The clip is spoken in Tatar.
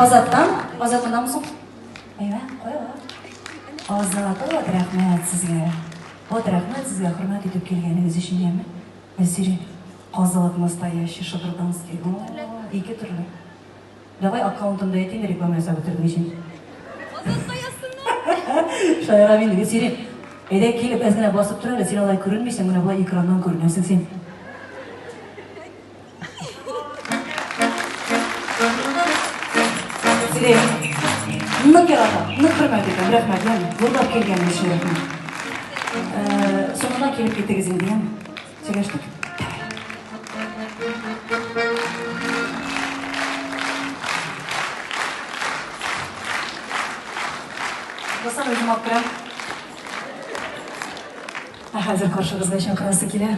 Азаттан. Азат моннан соң? Әйвә, кая ул? Азат, вот рәхмәт сезгә. Вот рәхмәт сезгә хөрмәт итеп килгәнегез өчен, яме. Сирень, казылык настоящий, шыгырданский. Ике төрле. Давай аккаунтымда әйтим, реклама ясап бетердем өчен. Азатка язсыннар. Шаяра мин, Сирень, әйдә килеп әз генә басып тор әле, син алай күренмисең, менә болай экраннан күренәсең син. Сирень, нык яратам, нык хөрмәт итәм, рәхмәт, яме, зурлап килгәнең өчен рәхмәт. Соңыннан килеп китегез инде, яме. Сөйләштек? Басам үзем алып керәм. Ә хәзер каршыгызга чакырасы килә.